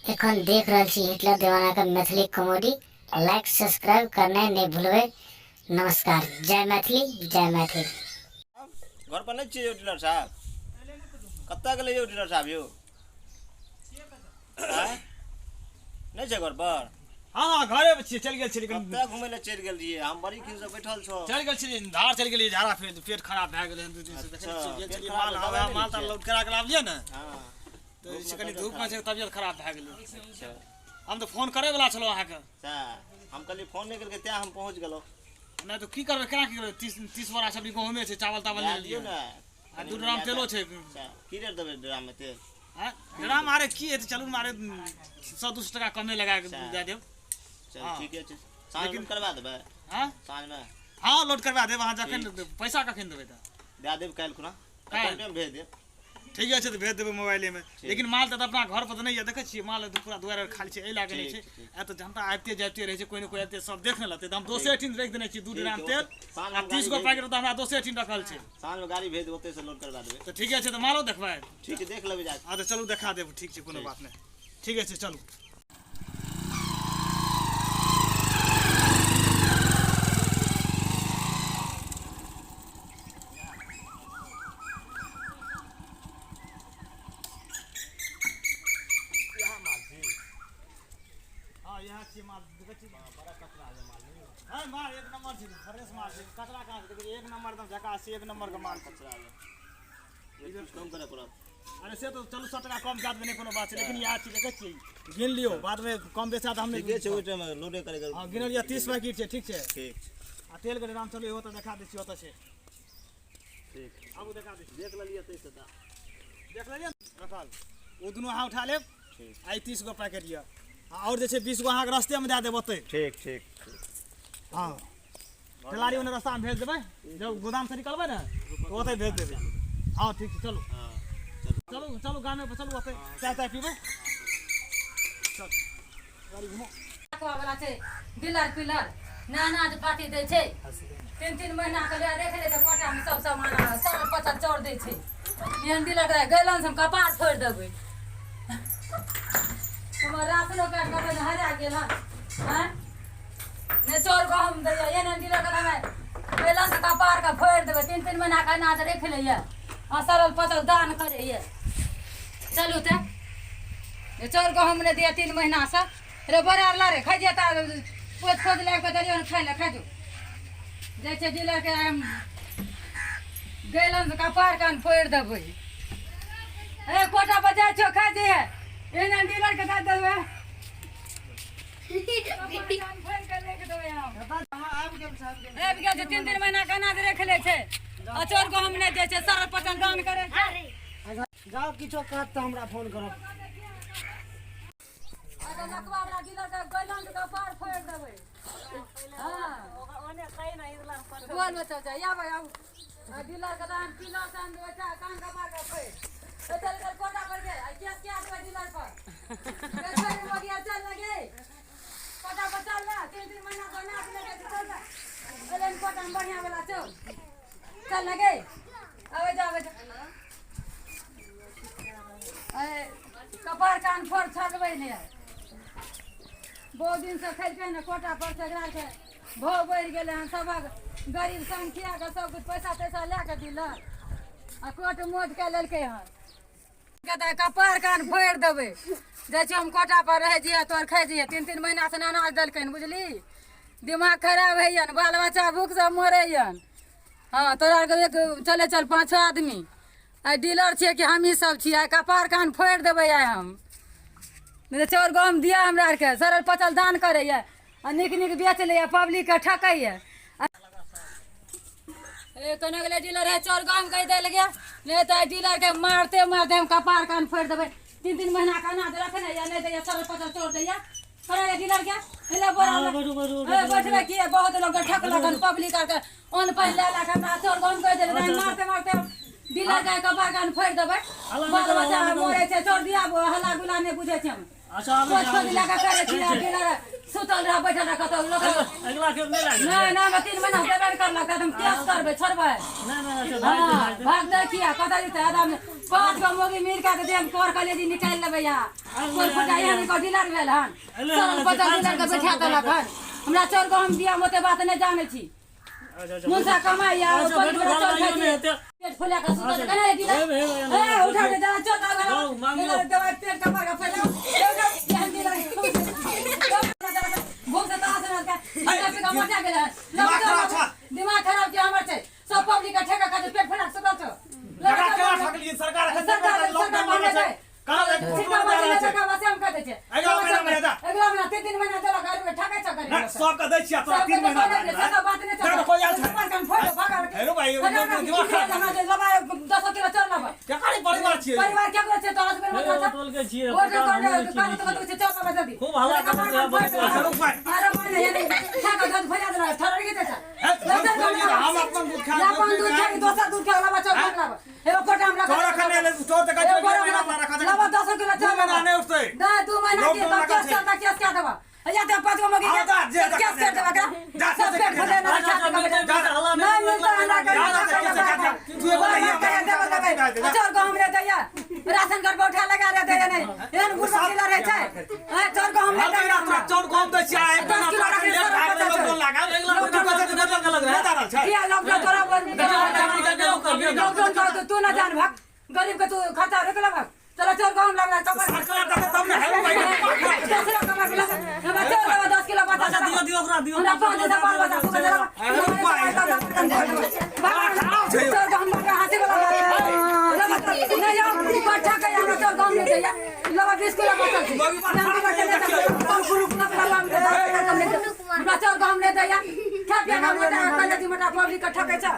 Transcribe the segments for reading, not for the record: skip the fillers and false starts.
एखन देख रहल छी हिटलर दीवाना के मैथिली कॉमेडी। लाइक सब्सक्राइब करनाइ नहि भूलबै। नमस्कार, जय मैथिली, जय मैथिल। घर पर नहीं छियै यौ डीलर साहब? कतऽ गेलै यौ डीलर साहब यौ? आँय? नहि छै घर पर? हाँ हाँ घरे पर छियै, चलि गेल छियै। लेकिन कतऽ घुमै लए चलि गेल रहियै? हम बड़ी खिन से बैठल छौ। चलि गेल छियै धार, चलि गेलियै झाड़ा, फेर पेट खराब भए गेलै हन 2 दिन से। देखै छियै, गेल पेट छलियै खराब माल भेल, दबाइ हवा नहि माल लै ताल छियै? लोड करा के लाबलियै ने, हाँ तऽ जे छै धूपमे कनि तबियत धूपमे खराब छै, तबियत खराब भए गेलै। अच्छा हम तऽ फोन करे वला छलहुँ अहाँके। सएह हम कहलियै, फोन नहि केलकै तैं हम पहुँच गेलहुँ। नहि तऽ की करबै, केना की करबै? 30 बोरा सब गहूँमे छै, चावल तावल दए ले दियौ लिअ ने आ कनि 2 मनि ड्राम लए तेलो कऽ। छै। सएह की रेट देबै ड्राममे तेल? आँय, ड्राम आरे की हेतै? चलू ने मारे 100 200 टका कमे लगा कऽ सएह दए देब। चल हाँ ठीके छै। साँझमे लेकिन लोड करवा देबै? हाँ साँझमे। हाँ लोड करवा देब। अहाँ जखन ठीक पैसा कखन देबै? तऽ दए देब काल्हि खुना। काल्हि अकाउंटेमे भेज देब। ठीक छै, तऽ भेज देबै मोबाइलेमे। ठीक लेकिन माल तऽ अपना घर पर तऽ नहि यऽ, देखै छियै माल पूरा दुआरि आर खाली छै, एहि लए कऽ नहि ठीक छै। ठीक एतऽ जनता आबिते जाइते रहै छै, कोइ ने कोइ आबिते सब देख ने लेतै, तऽ हम ठीक दोसरे ठिन राखि देने छियै 2 ठीक ड्राम छै। तेल ओतऽ साँझमे आ हम 30 गाड़ी गो भेज पैकेट तऽ हमरा दोसरे ठिन रखल छै। साँझमे गाड़ी भेज देब, ओतहिसँ लोड करवा देबै। तऽ ठीके छै, तऽ मालो देखबै। ठीक छै, देख लेबै जा। हँ तऽ चलू देखा देब। ठीक छै, कोनो ठीक बात नहि। ठीके छै, चलू। हाँ यहाँ छियै माल, देखै छी बड़ा कचरा छै माल नहि? हाँ माल एक नंबर छै, फ्रेश माल छै। कचरा कहाँ छै? देखै छी, एक नंबर एकदम झकास छै, एक नंबर के माल छै। कचरा छै, रेट किछु कम करऽ पड़त। अरे से तऽ चलू 100 टका कम कए देबै, नहि कोनो बात छै। लेकिन इएह चीज देखै छियै, गिन लियौ, बादमे कम बेचा तऽ हम ठीके नहि। छै, ओहि टाइममे लोडे करैके। हँ गिनल यऽ, 30 पैकेट छै। ठीक छै। ठीक छै। आ तेलके ड्राम चलू, इहो तऽ देखा दै छी, ओतऽ छै। ठीक। आबू देखा दै छी। देख लेलियै ताहिसँ तऽ देख लेलियै रखल, ओ दुनू अहाँ उठा लेब। ठीक। आ ई 30 गो पैकेट यऽ, आ आओर जे छै 20 गो अहाँके रस्तेमे दए देब ओतै। ठीक ठीक ठीक। हँ ठेलारी ओने रस्तामे भेज देबै, जब गोदामसँ निकलबै ने तऽ ओतै भेज देबै। हँ ठीक छै, चलू। हँ चलू चलू चलू, गामे पर चलू, ओतै चाय ताय पीबै। चल गाड़ी घुमो। वाला छै डीलर पिलर ने अनाज पाती दै छै, 3-3 महीना के लिए राखि लै छै कोटा में सब सामान, आ सब पचल चोर दै छै। एहन डीलर के गैलन से हम कपार फोड़ि देबै। हमर राशनो कार्ड कतौ ने हरा गेल हन। आँय ने चाउर गहूम दैया, एहन एहन डीलर के हमे गैलन से कपार के फोड़ि देबै। 3-3 महीना के अनाज राखि लैया आ सड़ल पचल दान करैया। चलू तऽ चाउर गहूम नहि दैया 3 महीना से। रे बोरा आर ला रे, खाइ दिया ता पोत खोज लाबि कऽ देलियौ हन खाइ लए, खाइ जो। जाइ छै डीलर के गैलन से कपार कान फोड़ि देबै। ए कोटा पर जाइ छियौ, खाइ दिहे। एहन एहन डीलर के दए देबै, कपार कान फोड़ि कऽ राखि देबै हम। आबि गेल छै, 3-3 महीना के अनाज राखि लै छै आ चाउर गहूम नहि दै छै, सड़ल पचल दान करै छै। जाउ, किछो कहत तऽ हमरा फोन करब। बोल बच्चा जा आबै आउ आ डीलर के दान पीला कान बच्चा कान कपार के फोड़ि ए चल चल कोटा पर गे। आ केस क्या देबै डीलर पर? गे छोड़ि मगिया, चल ना गे कोटा पर, चल ना। 3-3 महीना से अनाज लेके छै, चल ना। एलै कोटा में बढ़िया वाला चल, चल ना गे, आबै जा, आबै जा। ए कपार कान फोड़ छड़बै ने। बहुत दिन से खेलकै ने कोटा पर से, एकरा के भाव बढ़ि गेलै हन। सबक गरीब संख्या के सब कुछ पैसा तैसा लए के दिलक आ कोट मोट के लेलकै हन। कहतै कपार कान फोड़ि देबै। जाइ छियै हम कोटा पर, रहै छियै तोर खाइ छियै। 3-3 महीना से अनाज देलकै हन, बुझली? दिमाग खराब होइए ने, बाल बच्चा भूख से मरैए। हँ तोरा आरके एक चले चल, 5-6 आदमी आइ डीलर छियै कि हमही सब छियै? आइ कपार कान फोड़ि देबै आइ हम। नहि तऽ चाउर गहूम दिअ हमरा आरके। सड़ल पचल दान करैए आ नीक नीक बेच लैए, पब्लिकके ठकैए। ए कोना गेलै डीलर है? चाउर गहूम कहि दै लगे, नहि तऽ डीलरके मारते मारते हम कपार कान फोड़ि देबै। 3-3 महीना के अनाज रखने यऽ, नहि दैए, सड़ल पचल चोर दैए। कोना गेलै डीलर के? हेले बोरा हँ, बैठू, बैठू, ए बैठबै की? बहुत लोक ठकलक हन पब्लिक आरके, अन्न पानि लए लए कऽ। हमरा चाउर गहूम कहि देलै, मारते मारते डीलर के कपार कान फोड़ि देबै। बाल बच्चा मरै छै, चाउर दिया। हल्ला गुल्ला नहि बुझै छै हम। अच्छा आबै खोज खोज लए कऽ करै छी डीलर सुतल रह बैठल रह कतौ लोक अगिला खेप नहि लागल नहि नहि हमरा 3 महीना देबे नहि करलक तऽ हम केस करबै छोड़बै नहि नहि अच्छा भाग हाँ, भाग दे किया कतऽ जेतै आधा में 5 गो मोगी मिल के देह कोर कलेजी निकालि लेबै यहाँ कोर फुटा एहन को डीलर भेल हन सरल बचल डीलर के बैठा देलक हन हमरा चोर को हम दिया ओते बात नहि जानै छी अच्छा मुंसा कमाई आ अच्छा, कोई बैठू, बड़ा चोर घर खाइ आइयो नहि छी हेतै। पेट फुला के सुतल केना रे डीलर हेब, हेब, हेब, ए उठा दे जरा चोर जाउ, मांगियौ। दवाई पेट के पर के फैलाओ एहन डीलर घूम से तास ना के मोटा गेल हन। दिमाग खराब छौ। दिमाग खराब के हमर छै सब पब्लिक के ठेका खातिर पेट फुला के सुतल छौ लगा केना ठकलियै सरकार एखन सरकार लॉकडाउन सरकार मारने छै कहाँ एक सिक्का फोटो दे बाजी रहल छै टका बस हम कह दै छै अगिला महीना में जा। अगिला महीना 3 महीना देलक आरु ठकै छ गरीब नहि, सबके दै छियै तोरा 3 महीना सब भए सब बात नहि गेलै। कोइ आयल छै हेरो भाई, एगो दिमाग खराब। हमरा जे लबा 10 किलो चाउर लबा केकरा परिवार छियै परिवार केकरो छै तोरा सबके हे, मतलब टोल के छियै वोट पता कर हमहूँ दे नहि कान चिन्है तो छियै। कतौ छै चाउर लबा जल्दी खूब हल्ला करैत रहै, बहुत अच्छा, रुक भाई। अरे माने यानी ठका धन फैला देला ठहर के छै हे, धन फैला देला, हम अपन दूध खा- अपन दूध खा के दोसर दूध खा लबा चाउर लबा एगो कोटा हमरा तोरा एखन नहि एलै, तोर तऽ कहै छै, एगो एक महीना हमरा रखा छै। लबा 10 किलो दू चाउर महीना नहि उठतै। नहि 2 महीना के लॉकडाउन तब लगा केस छै। चलता केस क्या देबा या ते 5 गो मगी हाँ, जा, जे, जा, केस कर देबा जा, जा जा, सब पेट जा, फुले ना जा, जा, जा जा, जा, हल्ला नहीं मिलता हमरा जा, जा, जा, जा, जा, जा। तू एगो नहीं है, देबा जा, जा। चाउर गहूम रे दैया राशन कार्ड पर उठा लगा रे दैया नहीं एहन बुढ़वा किला रहे छै हां चाउर गहूम रे हर दैया महीना तोरा चाउर गहूम दै छियै, आ एक 10 महीना किलो तोरा रखने लेट सर भए गेलै, बच्चा छै। लॉकडाउन लागल। अगिला महीना बच्चा के अलग रहै। नहि दऽ रहल छै। किया लॉकडाउन तोरा लॉकडाउन कर तो तू ना जान भाग गरीब के तू खर्चा रोक लगा चलो चाउर गहूम लगला चपर सरकार देतै तब ने, हेरो भाई, दसरो कमर के लगा हमरा चाउर लगा 10 किलो बचा अच्छा दियौ दियौ ओकरा दियौ हमरा 5 दिन बाल बच्चा भूख लगा चाउर गहूम लगा हाथी वाला नहीं यार इकट्ठा के हमरा चाउर गहूम नहीं दैया लगा 20 किलो बचल छै हमरा चाउर गहूम नहीं दैया खा पिया का मोटा कलेजी मोटा पब्लिक के ठकै छै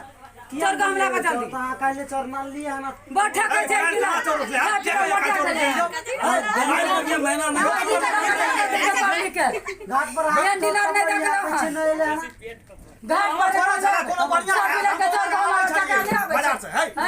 चाउर गहूम लगा जल्दी तऽ अहाँ काल्हि चाउर नानलियै हन बड़ ठकै छै काल्हि कहाँ चाउर उठलै? खा पिया का मोटा महीना नहि घाट पर अहाँ एहन डीलर नहि देखलहुँ हन। छै नहि एलै हन घाट पर थोड़ा छला, कोनो बढ़िआँ सब मिलके चाउर गहूम आबै छै, टका नहि आबै बाजार से, है। छै।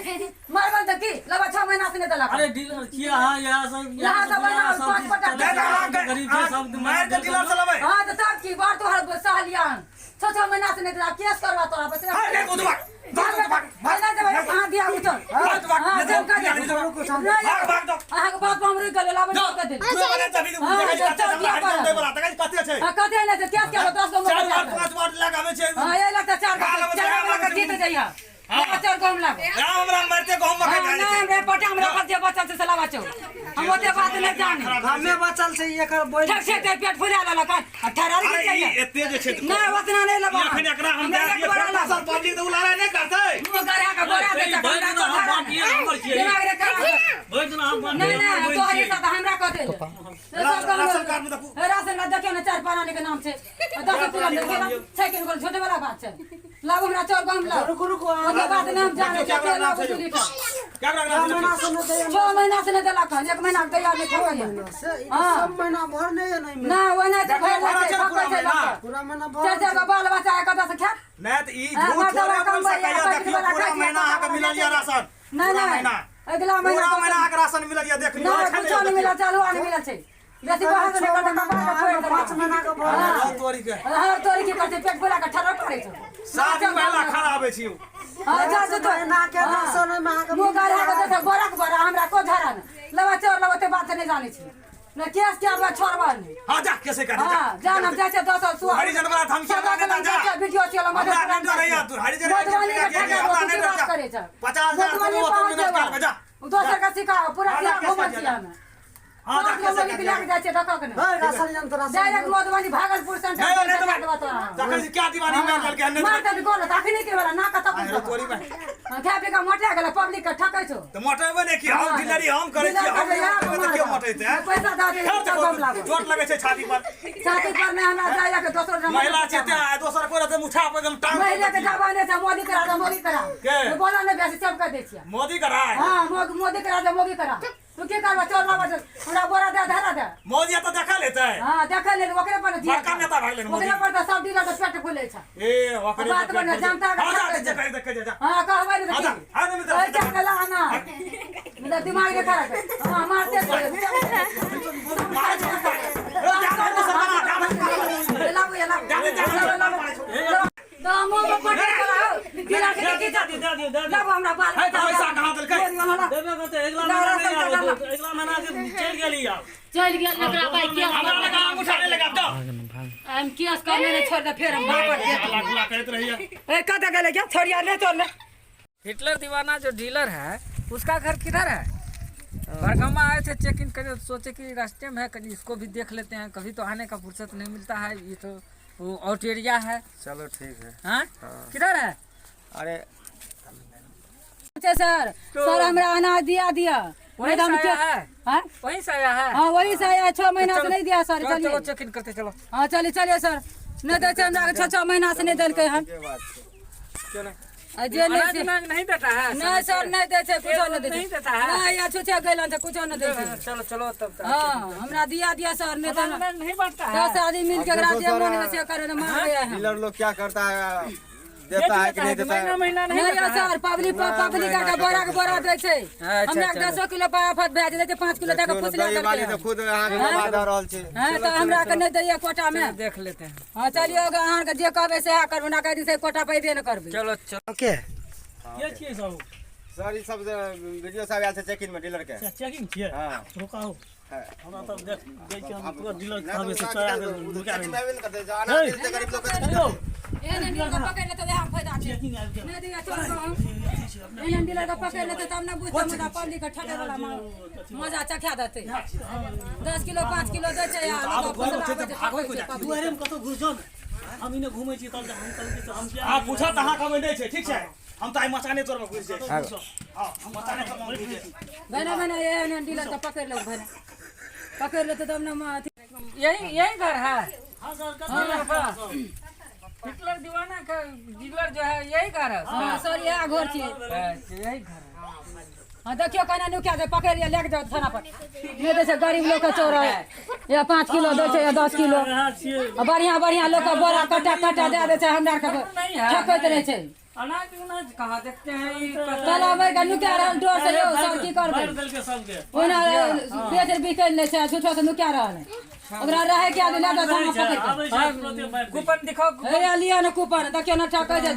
हैं? मरबन तऽ की लबा 6 महीना से नहि देलक अरे डीलर छियै अहाँ यहाँ सब यहाँ सब बना, सब पाँच पटा चलै नहि तऽ छै, अहाँके- गरीब छै सब मारि के डीलर से लेबै। हाँ तऽ तब की बड़ तोहर सहलिया हन 6 महीना से नहि देलक केस करबा तोरा पर है, नहि, उठबा। दऽ दऽ, भाग, भाग। नहि देबै अहाँ दिया उठल भाग, भाग, हाँ, नहि जब देब, कह नहि देब। देब। नहि, भाग, भाग, दऽ। अहाँके बात पर हम रुकि गेलियै लाबै दऽ। कऽ देल तू एगो नहि देबही, हाँ, देखै छी कते चल, हमरा दिअ हरिजन दै बला, देखै छी कते छै। हाँ कते नहि छै केस करबा 10 गो 4 वार्ड 5 वार्ड लए कऽ आबै छै। हाँ एहि लगता 4 खा लेबै, चार खा लेबै। जीत जइहा लबा चाउर गहूम लाबो या हमरा मारिते गहूम मकइ हाँ, भए नहि जेतै। हमरा पटा हमरा रखल छै बचल छै से लाबा चाउर हम ओते बात नहि जानी हमे बचल छै एकर बोल ठक छै ते पेट फुला लेलक हन आ ठहरल अरे की ई चाहिए एते जे छै नहि ओतना नहि लेबा ई एखन एकरा हम हमरा दए एक दियै, बोरा फेर लाबऽ। दोसर पब्लिक तऽ उलारै नहि करतै। मुँह गढ़ा के बोरा दे भरि दिन अहाँ बाँटिए हमर छियै दिमाग रे खराब भरि दिन अहाँ बाँटिए नहीं हमर नहीं बहिन तोहरी छियै। साथ हमरा कह दे राशन कार्ड में तऽ राशन कार्ड देखियौ ने 4 पाना के नाम छै 10 किलो देखियौ ने छै कि छोटे वाला बात छै लाबू हमरा चाउर गहूम लाबू रुकू रुकू अहाँ ओते बात नहि हम जानै देखियौ छियै केकरा नाम लाबू छै दू यौ। लीटर केकरा नाम छै? महीना से नहि दैया 6 महीना से नहि देलक हन 1 महीना के तैयार नहि ठकैया से ई तऽ सब महीना भर नहि है नहि नहि ओना तऽ देखियौ, भरि भरा छै छै ठकै पूरा छै महीना। लोकके। पूरा महीना भर चारि चारि गो बाल बच्चा है कतऽ से खायत नहि तऽ ई हाँ, झूठ मर्दवा थोड़े बोल कमबैया, सकैया। पैठ देखियौ वाला पूरा खाइ छै, महीना अहाँके पता मिलल यऽ राशन। नहि पूरा नहि महीना। अगिला महीना पूरा महीना अहाँके राशन मिलल यऽ, देख लियौ। नहि एखन कुछो नहि मिलल छै आलू नहि मिलल छै बेसी बाहर से निकल तऽ कपार के फोड़ि देलक। 5 महीना के भर हाँ। तोरी के। हर तोरी की करतै पेट फुला के ठर्र करै छौ 7 महिला खाना आबै छी। हाँ जा जो तो महीना के राशन ओहिमे अहाँके मुँह गाड़ा के देतै बोरा के बोरा हमरा को धरा ने लबा चोर लबा ते बात नहीं जानै छी ने केस के आबा छोड़बा नहीं हाँ जा कैसे कर जा। हाँ जान हम जाइ छै 10 सुआ हरिजन वाला धमकी हमरा नेता जा। वीडियो चला हमरा नहि डर होइया, तू हरिजन मधुबनी के ठका हमरा नहि तू डर बात जा। करै छ 50,000 मधुबनी करोड़ पहुँच मिनट काल में जा। जेबा दोसर के सिखा पूरा हाँ, जिला जा, घुमल कैसे छी जा। हम हाँ जा पाँच गो कैसे मोगी कर के लए के जाइ छै धक्का के है राशन यंत्र ration direct Madhubani Bhagalpur centre नहीं नहीं देबा तोरा तखन से क्या दीवानी मार देलकै हन? नहि मार दे गोल तखनी के वाला नाक तक अरे तोरी में खा पी के मोटा गेल पब्लिक के ठकै छौ तऽ मोटेबे नहि की हम डिलरी हम करै छी हम नहि मोटेबै तऽ केओ मोटेतै हैं? पैसा दऽ दे फेर तऽ कम लागो चोट लगै छै छाती पर छाती पर नहि हमरा जाय के दोसर जमा महिला छै तें आइ दोसर कोइ रहतै मुठा पर एकदम टांग महिला के जाबा नहि छै मोदी करा दे मोदी करा के? बोला नहि बेसी सब कह दै छियै मोदी कराय हाँ मोदी करा दे मोदी करा तू की करबा चोर लाबा हमरा बोरा दे धरा दे मोदी तऽ देखल हेतै हाँ देखल ले ओकरे पर दिया बड़का नेता भए गेलै मोदी। ओकरे पर तऽ सब डीलर के पेट फूलै छै ए ओकरे बात बने जनता के हाँ जा ठकै छै। देख देख देख जा हाँ कहबै ने हाँ जा, हाँ नहीं मिलता। ओइ चकला आना मतलब दिमाग देखा रख हाँ मारते छै। दियौ, दए दियौ। लाबो हमरा बाल है तऽ पैसा कहाँ देलकै? देबे करतै, अगिला महीना नहि आबत, अगिला महीना के चलि गेली आब। चलि गेल एकरा पाइ केस हमरा लगा अंगूठा नहि लगाब, जाओ। हम केस करने नहि छोड़ दे फेर हम बापर हल्ला गुल्ला करैत रहैया। ए कतऽ गेलै क्या छोड़िया नहि छोड़ले। हिटलर दीवाना जो डीलर है उसका घर किधर है? बरगमा आए थे चेक इन करने, सोचे कि रास्ते में है कहीं इसको भी देख लेते हैं, कभी तो आने का फुर्सत नहीं मिलता है, ये तो वो आउट एरिया है। चलो ठीक है। हाँ किधर है? अरे छै सर, सर हमरा अनाज दिया दिया। वहीं नहीं तो हम से आया क्या- है? हाँ? वहीं से आया है? हाँ वही से आया, 6 महीना से चलो, नहीं दिया सर। चलो चलिए चलो चेक इन करते चलो। हाँ चलिए चलिए सर, नहीं दै छै हमरा 6-6 महीना से नहीं देलकै हन। आ जे नहि अनाज छै उनाज नहीं देता है? नहीं सर नहीं दै छै, कुछो नहीं दै नहीं छै। देता है? नहीं या छुछे गेलन छै, कुछो नहीं दै छै। चलो चलो तब तक। हाँ हमरा दिया दिया सर, नहीं तो अनाज नहीं बांटता है? 10 आदमी मिल के अब एकरा देखो जे सर, मन होइ छै करे ने मारबै हम। डीलर लोग क्या करता है, देता है कि नहीं देता महीना है? महीना नहीं नहीं देता है? सर, पब्लिक पब्लिक के बोरा के बोरा दै छै। अच्छा, हमरा चलो। 10 किलो आफत भए जाइ छै, 5 किलो दए के देखियौ ने, फुसला दही वाली देलकै। तऽ खुद अहाँके दबा दऽ रहल छै। हँ तऽ हमरा के नहि दैया कोटा में। देख लेते हैं। हाँ चलियो अहाँके जे कहबै सएह करबै, ना कहै से कोटा पैबे नहि करबै। चलो चलो। ओके। के छियै सब? सर ई सब जे वीडियो सब आयल छै चेक इन में डीलर के। चेकिंग छियै? हाँ। रुकाउ, हमरा तब देख दै छी, हम पूरा डीलर नहि कहबै तऽ से ओ चोरा के चेकिंग नुका में लेने। आबे ने करतै, जे अनाज मिलतै गरीब लोग के। यौ, एहन डीलर के पकड़ि लेतै वएह फायदा छै। चेकिंग आबि गेल। नहि दिया चोर के हम। एहन डीलर के पकड़ि लेतै तब ने बुझतै, मुदा पब्लिक के ठकै वाला मजा चखा देतै। 10 किलो 5 किलो दै छै आ लोक फुसलाबै छै, ठकै छै पब्लिक। दुआरे मे कतौ घुस जाउ ने, हम इने घुमै छी तब हम कहै छी हम किया अहाँ पूछत तऽ अहाँ कहबै नहि छै, ठीक छै? हम तऽ आइ मचाने तोरमे घुसि जाइ छी। हँ, हम मचाने तोरमे घुसि जाइ छी। भने भने एहन एहन डीलर के पकड़ि लेब, भने पकड़ि लेतै तब ने अथी। यही यही घर है? हाँ सर, कतौ हिटलर दीवाना का डीलर जो है यही घर है उसका? हाँ सर इएह घर छियै। अच्छा, यही घर है। हाँ देखियौ केना नुका दे, पकड़ि लिअ लए के जाउ थाना पर। नहि दै छै गरीब लोकके चोर या 5 किलो दै छै या 10 किलो। यहाँ छियै। आ बढ़िआँ बढ़िआँ लोकके बोरा कटा कटा दए दै छै, हमरा आरके नहीं है। ठकैत रहै छै। अनाज उनाज कहाँ देखते हैं ई ताला मारि कऽ नुका रहल डर से यौ सर, की करबै? मारि देलकै सबके। ओना बेच बिकै नहि छै, झूठो से नुका रहल है। ओकरा रहै के आदमी लए जाउ थाना पकड़ि कऽ। आबै छै तुरते मारि दै। कूपन दिखाओ। हे लिअ ने कूपन, देखियौ ने ठकै छै।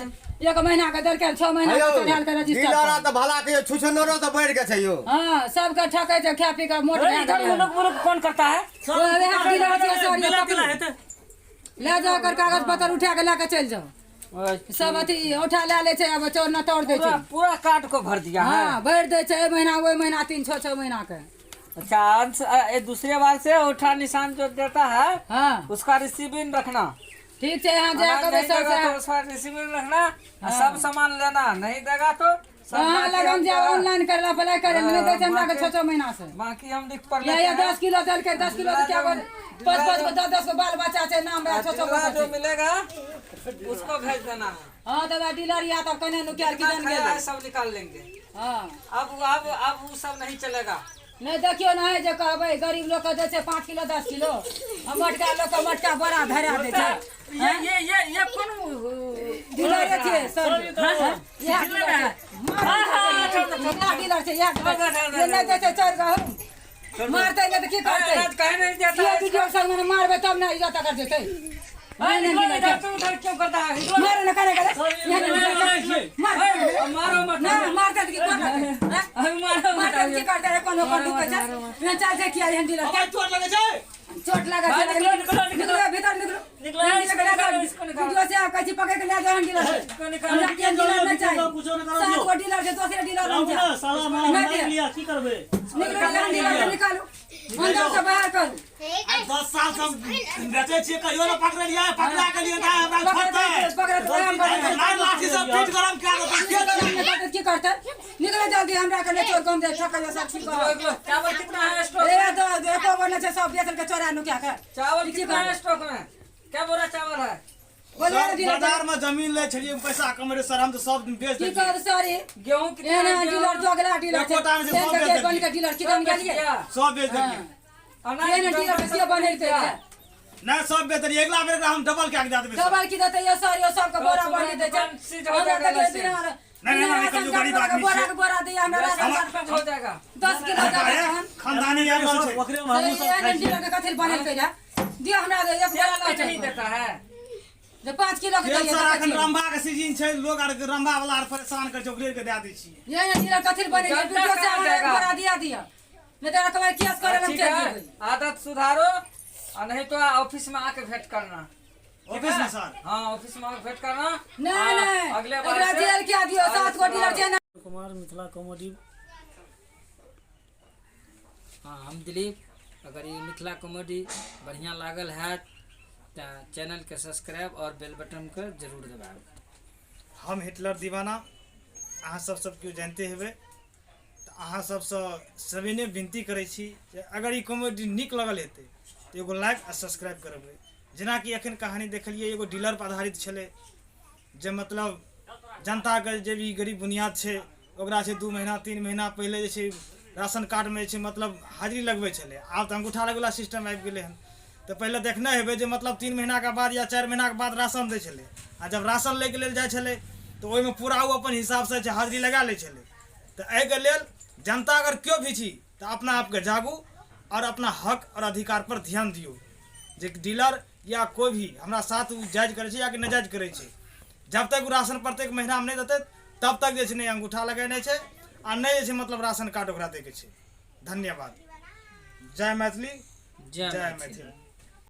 1 महीना के देलकै, 6 महीना के यौ, चढ़ायल के रजिस्टर डीलर पर। तऽ भला के छुछनरो तऽ बढ़ि के छै यौ। हाँ सबके ठकै छै, खा पी कऽ मोट भए इधर गेलै। मुलुक मुलुक कौन करता है? ओ वएह डीलर छियै सर, ये मिला पकड़ू। तिला हेतै। लए जाओ ओकर कागज पत्र उठा के लए के चलि जाओ। सब अथी औठा लए लै छै, आब चोर न तोड़ दै छै। पूरा पूरा कार्ड को भर दिया है। हाँ भरि दै छै, एहि महीना ओहि महीना 3-6-6 महीना के। अच्छा अंश दूसरे बार से औठा निशान जो देता है हाँ उसका रिसीविंग रखना। ठीक छै, यहाँ जा अनाज कहबै नहीं सर देगा से तो उसका रिसीविंग रखना आ सब सामान लेना, नहीं देगा तो सब अहाँ बाकी लगन हम जाओ ऑनलाइन करला अप्लाई करे नहीं दै छै हमरा के 6-6 महीना से। बाकी हम लिख पर या लेते या हैं। 10 किलो देलकै, 10 किलो से क्या 5-5 गो 10-10 गो बाल बच्चा छै, नाम रहे 6-6 जितना गो जो छै। मिलेगा उसको भेज देना है। हाँ तब डीलर या तब कने नुकिया जितना किदन खाया है गेलै। सब निकाल लेंगे। हाँ अब अब अब वो सब नहीं चलेगा। नहि देखियौ ने जे कहबै गरीब लोक के दै छै 5 किलो 10 किलो, आ मोटका लोक के मोटका बोरा धरा दै छै। ये ये ये ये कौन डीलरे छियै सर, इएह डीलर छै। इएह डीलर छै, इएह डीलर। जे नहि दै छै 4 गहूम मारतै नहि तऽ की करतै? अनाज काहे नहीं देता ये है? वीडियो संग में मारबै तब ने इज्जत कर जेतै। नहीं नहीं इधर डीलर इधर छै। तुम उधर क्यों करता है? इधर मारे ने करे करे। मार मारो मत। ना मारतै तऽ की करतै? हैं? अभी मारो मत। मारतै तऽ की करतै? कोनो कोन ढुकै छै? यहाँ चल छै किया एहन डीलर के? चोट लगै छै। चोट लागल छै। निकलो, निकलो, निकलो। निकलो भीतर निकलो। निकलो, इसको निकालो, इसको निकालो। वीडियो से आप कैसी पकड़ के ले जाओ डीलर से। इसको निकालो। हमरा के डीलर नहीं चाहिए। कुछो नहीं करो। 7 गो डीलर छै, दोसरे डीलर आबू लग ने, जाओ। साला नहीं मारि दे। लिया, की करबै? निकलो एहन डीलर के निकालू, अंदर से बाहर करू। आइ 10 साल से हम बेचै छियै, कहियो ने पकड़लियै। पकड़ा के लिए तऽ हमरा छोड़तै। पकड़े तो हम पकड़े। लाइ लाठी से पीठ गरम कए देतै। के निकलो निकलो, की करतै? निकलो जल्दी, हमरा के नहीं चोर कम दे ठकै सब ठीक करो। चावल कितना है स्टॉक? ए दो एको गो नहीं छै, सब बेचल के चोरा नुका के। चावल कितना है स्टॉक में? क्या बोरा चावल है? बोलिए सर, डीलर बाजार में जमीन लै छलियै, पैसा कमेरै सर, हम तऽ सब दिन बेच की देलियै। कर सॉरी गेहूं कितना एहन है? एहन डीलर जोगला डीलर छै। एकोटा नहि छै, सब एहन बेच के बन देलियै। के डीलर किदन गेलियै? सब बेच देलियै। अनाज एहन डीलर के के बनेलकै? नहि, सब बेच देलियै। अगिला बेर एकरा हम डबल कए के दए देबै सर। डबल की देतै यो सर, यो सबके बोरा बनी दै छै। सीज हो हमरा जाएगा देखियौ वैसे। बिना नहीं, नहीं, बिना नहीं, राशन कहियो कार्ड गरीब वाला के आदमी बोरा छियै। के बोरा दैया हमरा राशन कार्ड पर। हो जाएगा। 10 किलो दऽ दै हन। खानदानी आबि रहल छै। ओकरे मे हमहूँ सब एहन खाइ छियै। डीलर के कथी लए बनेलकै रहए? दियौ हमरा एक बोरा लऽ नहीं चलू। देता है। जे 5 किलो के तेल दैया सर देखै एखन छियै। रंभा के सीजन छै, लोग आर रंभा वाला आर परेशान करै छै, ओकरे के दए दै छियै। ये ये डीलर कथी लए बनेलियै? जनता वीडियो से कहाँ हमरा एक जाएगा? बोरा दिया दिया, नहीं तो एकरा केस करे लम ठीक चल है जेबै। आदत सुधारो और नहीं तो ऑफिस में आके भेंट करना। ठीक ऑफिस है? में सर? हाँ, ऑफिस में आके भेंट करना। नहीं हाँ, नहीं, अगले बार एकरा से जेल के दियो, आदत 7 गो डीलर सुधारो। छै ने। कुमार मिथिला कॉमेडी। हाँ, हम दिलीप। अगर ये मिथिला कॉमेडी बढ़िया लागल है तो चैनल के सब्सक्राइब और बेल बटन के जरूर दबाएब। हम हिटलर दीवाना, अहाँ सब सब केओ जानते हेबै, तऽ अहाँ सबसँ सविनय विनती करै छी जे अगर ई कॉमेडी नीक लगल हेतै तऽ एगो लाइक आ सब्सक्राइब करबै। जेनाकि एखन कहानी देखलियै, एगो डीलर पर आधारित छलै, जे मतलब जनताके जे भी गरीब बुनियाद छै ओकरा छै 2 महीना 3 महीना पहिले जे छै राशन कार्डमे जे छै मतलब हाजिरी लगबै छलै। आब तऽ अंगूठा लगैवला सिस्टम आबि गेलै हन। तऽ पहिले देखने हेबै जे मतलब 3 महीनाके बाद या 4 महीनाके बाद राशन दै छलै, आ जब राशन लैके लेल जाइ छलै तऽ ओहिमे पूरा ओ अपन हिसाबसँ जे हाजिरी लगा लै छलै। तऽ एहिके लेल जनता अगर केओ भी छी तऽ अपना आपके जागू आओर अपना हक आओर अधिकार पर ध्यान दियौ, जे डीलर या कोइ भी हमरा साथ ओ जायज करै छै या कि नाजायज करै छै। जब तक ओ राशन प्रत्येक महीनामे नहि देतै तब तक जे छै नहि अंगूठा लगेनाइ छै आ नहि जे छै मतलब राशन कार्ड ओकरा दैके छै। धन्यवाद। जय मैथिली, जय जय मैथिली। मैथिली।